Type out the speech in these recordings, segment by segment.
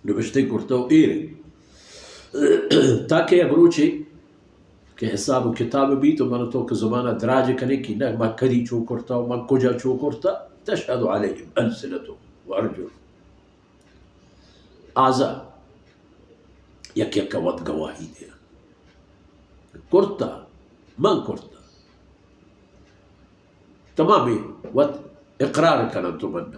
نبشتہ کرتہ و ایر انت۔ تاکہ یک روچے کہ حساب و کتاب بیت و من و تو کہ زمانہ دراج کنیں کہ نہ، من کدی چو کرتہ و من کجا چو کرتہ، تشهد عليهم ألسنتهم وأرجلهم۔ آزا یک یک وت گواہی دے۔ کرتہ، من کرتہ۔ تمامی وت اقرار کنن تو منن۔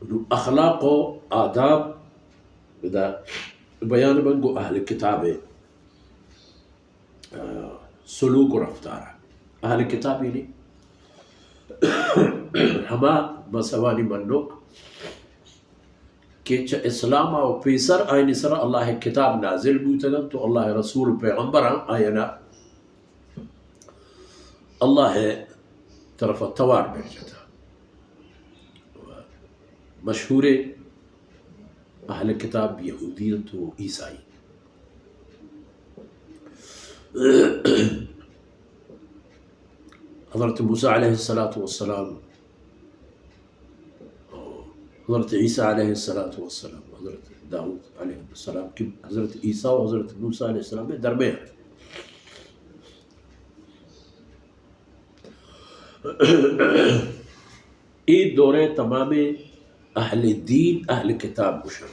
نو اخلاق و آداب بدا بیان بن گو اہل کتاب، آ، سلوک و رفتار۔ اہل کتاب یعنی ہما مذہبانی منوک کہ چہ اسلام و پیسر آئینی سر اللہ کتاب نازل بوتگن تو اللہ رسول پیغمبران آئینا اللہ طرف توار برجتا۔ مشہور اہل کتاب یہودی انت و عیسائی۔ حضرت موسیٰ علیہ الصلوۃ والسلام، حضرت عیسیٰ علیہ الصلوۃ والسلام، حضرت داؤد علیہ السلام کہ حضرت عیسیٰ و حضرت موسیٰ علیہ السلام میں درمیان۔ اے دورے تمام اہل دین، اہل کتاب گوشن۔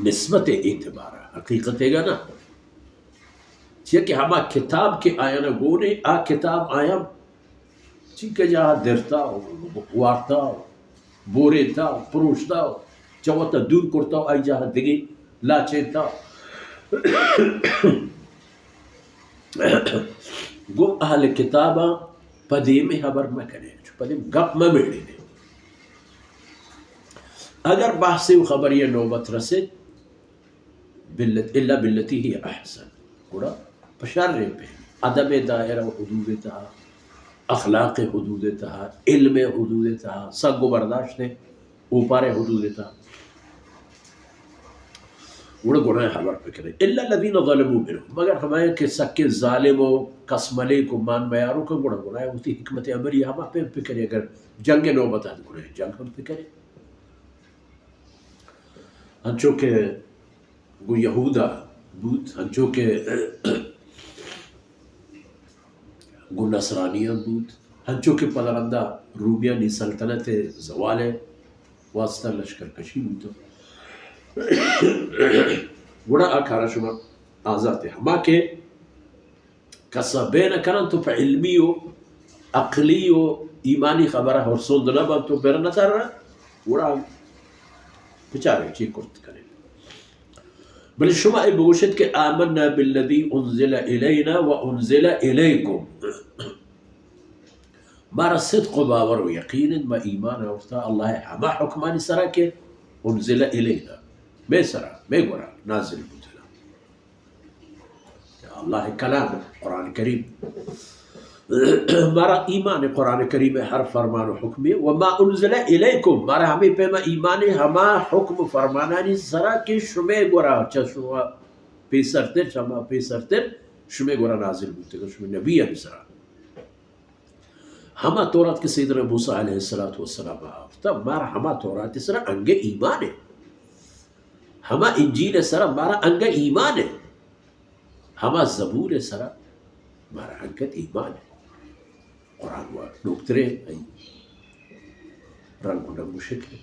نسبت اعتبار حقیقت گا نا۔ چیا کہ ہما کتاب کہ آیانا گونے، آ کتاب آیا چی کجا درتا، وارتا، بوریتا، پروشتا، چہ وتا دور کرتا، آئی جاہ دگے لاچینتا۔ گو اہل کتاباں پہ دیمے حبر مکنے، پہ دیم گپ ممیڑینے۔ اگر بحث و خبری نوبت رسیت، بالت-، الا بالتی ہی احسن۔ گڑا پہ شریں پیم، ادب دائرہ و حدود تہا، اخلاق حدود تہا، علم حدود تہا، سگ و برداشت اوپارے حدود تہا۔ گڑا گناہ حبر پکنے۔ الا الذین ظلموا منهم، مگر ہمائیں کہ سکیں ظالم و کس ملیک و مان میاروک، گڑا گناہ وتی حکمت عملی ہما پیم پکنے، اگر جنگ نوبت آت گناہ جنگ ہم پکنے۔ انچو کہ گوں یہودا بوت، انچو کہ گوں نصرانیاں بوت، انچو کہ پدا رندا رومیانی سلطنت زوال واسطہ لشکر کشی بوت۔ گڑا آ کارا شما آزات ہے۔ ہما کہ کسا بے نہ کنن تو پہ علمی و عقلی و ایمانی خبرہ ہرسوند نہ بنت و بر نہ ترن، گڑا بچارے چی کرت کنیں۔ بلے شما اے بگوشت کہ آمنا بالذی انزل الینا و انزل الیکم۔ مارا صدق و باور و یقین انت، ما ایمان آورتا اللہ ہما حکمانی سرا کہ انزل الینا، مے سرا، مے گورا نازل بوتگا۔ اللہ کلام، قرآن کریم۔ مارا ایمان قرآن کریم ہر فرمان و حکمی، و ما انزل الیکم، مارا ہمے پیما ایمان ہما حکم و فرمانانی سرا کہ شمے گورا، چہ شما پیسرتر، چہ ما پیسرتر، شمے گورا نازل بوتگا، شمے نبیانی سرا۔ ہما تورات کہ سیدنا موسیٰ علیہ الصلوۃ والسلام آورتا، مارا ہما تورات سرا انگہ ایمان ہے۔ ہما انجیل سرا مارا انگہ ایمان ہے۔ ہما زبور سرا مارا انگت ایمان ہے۔ قرآن و نوکترے ای رنگ و نمو شکل۔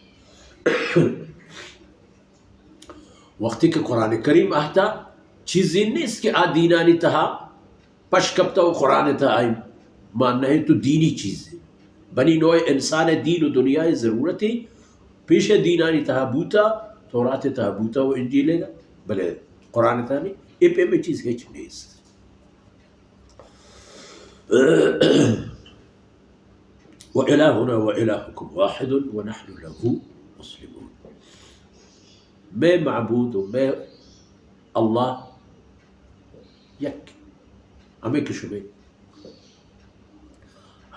وقتی کہ قرآن کریم آہتا، چیزی نیست کہ آ دینانی تہا پش کپتا و قرآن تہا آئی مان نہیں تو دینی چیز ہے۔ بنی نوع انسان دین و دنیا ضرورت ہے۔ پیش دینانی تہا بوتا، تورات تہا بوتا و انجیل گا، بلے قرآن تہا نہیں۔ اے پیمیں چیز ہچ نیست۔ و الہنا و الہکم واحد و نحن له مسلمون۔ مئے معبود و مئے اللہ یک، ہمے کہ شمے،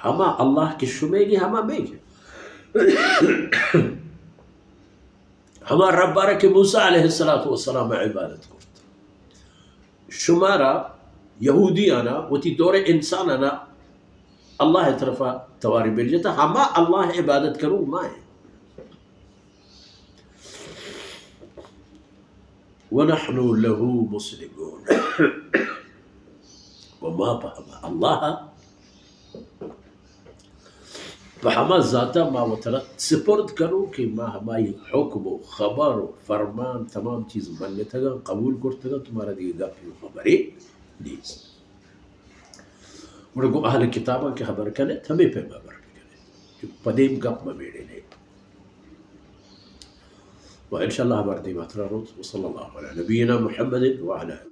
ہما اللہ کہ شمے گی، ہما مئے گی۔ ہما رب ء را کہ موسیٰ علیہ الصلوۃ والسلام ء عبادت کرت۔ شمارا یہودیانا وتی دور انسانانا اللہ ءِ طرفا تواری بل جتا، ہما اللہ ءِ عبادت کنوک ما ایں۔ ونحن له مسلمون۔ و ما پہ ہما اللہ ءَ، پہ ہما ذات ءَ ما وترا سپرد کنوں کہ ما ہمائی حکم و خبر و فرمان تمام چیز منتگاں، قبول کرتگاں، تو مارا دیگہ گپے و خبرے نیست۔ گڑا گوں اہل کتاباں کہ ہبر کنیت، ہمے پیم ہبر بکنیت۔ چو پدیم گپ مہ بیڑینیت۔ و انشاءاللہ ہبر دیما ترا روت۔ وصلی اللہ علی نبینا محمد وعلی